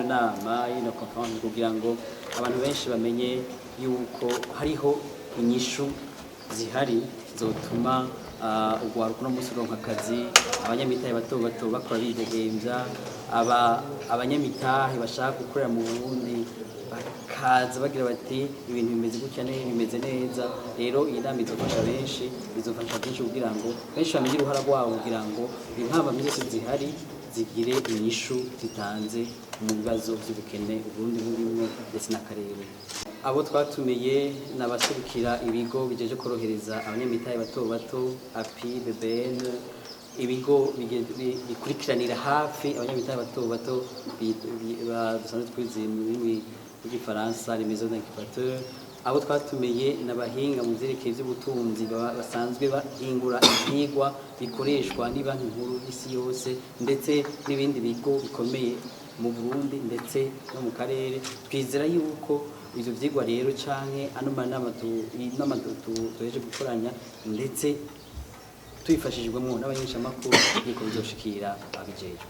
Nama y'ino conférence kugira ngo abantu benshi bamenye yuko hariho inyishu zihari zotuma urwaruka uno munsi uronka akazi, abanyamitahe bato bato bakora bidegemvya, aba abanyamitahe bashaka gukorera mu Burundi bakaza bagira bati ibintu bimeze gutya, bimeze neza. Rero iyi nama izofasha benshi, izofasha byinshi kugira ngo benshi bamenye uruhara rwabo, kugira ngo impambamyi zose zihari zigire inyishu zitanze mu bibazo by'ubukene Uburundi burimwo ndetse n'akarere. Abo twatumiye ni abaserukira ibigo bijeje korohereza abanyamitahe bato bato, API, BBN, ibigo bikurikiranira hafi abanyamitahe bato bato dusanzwe twize mu rurimi rw'Igifaransa, les maisons d'incubateurs. Abo twatumiye ni abahinga mu vyerekeye ivy'ubutunzi basanzwe bahingura ivyigwa bikoreshwa n'ibanki nkuru y'isi yose, ndetse n'ibindi bigo bikomeye mu Burundi ndetse no mu karere. Twizera yuko ivyo vyigwa rero canke ano manama inama duhejeje gukoranya, ndetse tubifashijwemo n'abanyeshamakuru, yuko bizoshikira ababijejwe.